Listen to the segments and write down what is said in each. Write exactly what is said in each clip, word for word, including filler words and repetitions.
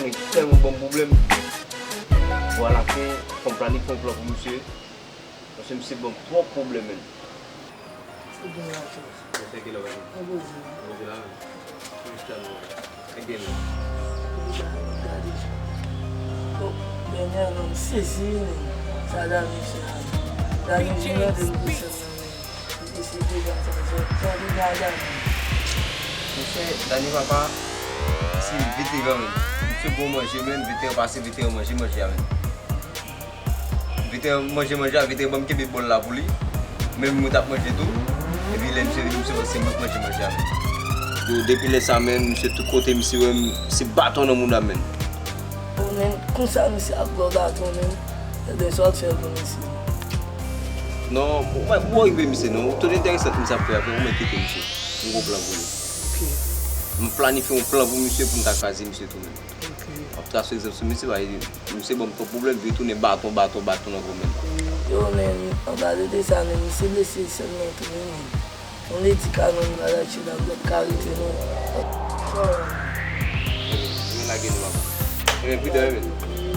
Nèg tèlman ban m pwoblèm. Bon, alafen, fò m planifye yon plan pou misye. Paske misye ban m twòp pwoblèm, menn. Ou gen lachans. Mwen poze la. Mwen poze la, menn. Freestyle, menn. Again. Gade. Bon, Daniel, non, m sezi, menn. Sa Dani fè a. Dani vin nan de nou pou sèl nan, menn. Li eseye pran sa, sa, sa, li pa Dani. Misye, Dani papa, se veteran, menn. Misye bon manje, menn. Veteran pase, veteran manje, manje a, menn. Veteran manje, manje a, veteran ban m kenbe bòl la pou li. Menm mwen t ap manje tou. Epi lè misye vini, misye wè se mwen k manje manje a, menn. Yo, depi lè sa, menn, misye tout kote, misye wè m, se baton nan mouda m, menn. Bon, menn, konsa misye ap ba w baton, menn. Ebyen, sa w ap fè pou misye? Non, ou pa, ou pa okipe misye, non. Tout enteresan misye ap fè a, ou mèt kite misye. M gon plan pou li. Ok. M planifye yon plan pou misye, pou m ta kraze misye tou, menn. Ok. M ap trase egzanp sou misye, paske misye ban m twòp pwoblèm, vin tounen baton, baton, baton ankò, menn. Yo, menn, anba de sa, menn, misye blese sèlman tou, wi, menn. Yon medikaman nou pral achte nan lòt karite nou. Ebyen, lage nou, papa. Ebyen, prudent, ebyen.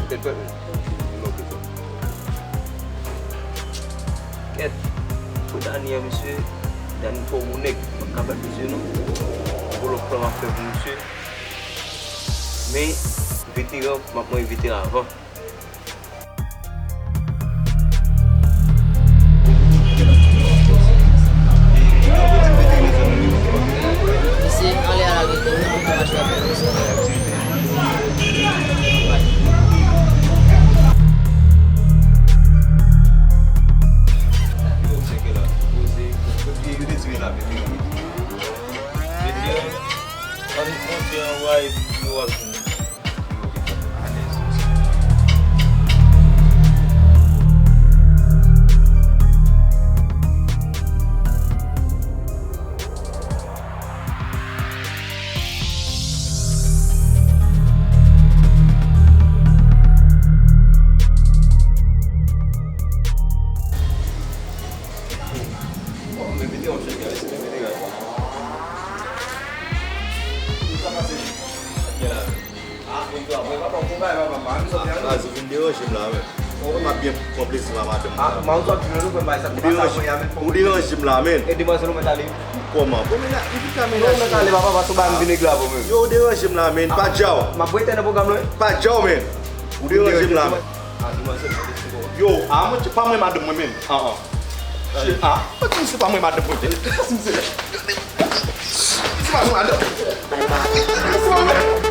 Tèt frèt, ebyen. Ebyen, ok, frè. Kèt. Pou Dani an, mesye. Dani twò bon nèg. M p ap ka bat mesye, non. Gwo lòt plan m ap fè pou misye. Men, veteran, m ap manje veteran avan. Misye anlè a la, li konn nan mache avèk misye. Yo, tcheke la. Poze. Yo te di la, men, men, men. Mesye, ann monte anwa epi yo ap jwenn. Bon, men pete w ap chèche a, se men pete w ap. Sa pase? Sa gen la? Ah, bon, bon, papa, bon bagay, papa, pa ann sòti a, non. Baz, ou vin deranje m la, menn. Ou pa byen pran plezi nan madanm mwen la. Ah, man, ou sòti, non, nou fè bagay sa, ou pa sa, deranje, mwen, ya, menn, ou deranje m la, menn. E demwazèl ou mèt ale. Kòman? Bon, men la, li vin ka menaj. Non, ou mèt ale, papa, paske ou pa vin nèg la, bon, menn. Yo, ou deranje m la, menn. Pa djaw. M ap rete nan pwogram la, wi. Pa djaw, menn. Ou deranje m la, menn. Ah, demwazèl, mwen te sou. Yo, ah, mwen, pa mwen madanm mwen, menn. Ah, ah. Shit, ah. Mwen di misye pa mwen madanm mwen, menn. Misye pa mwen madanm.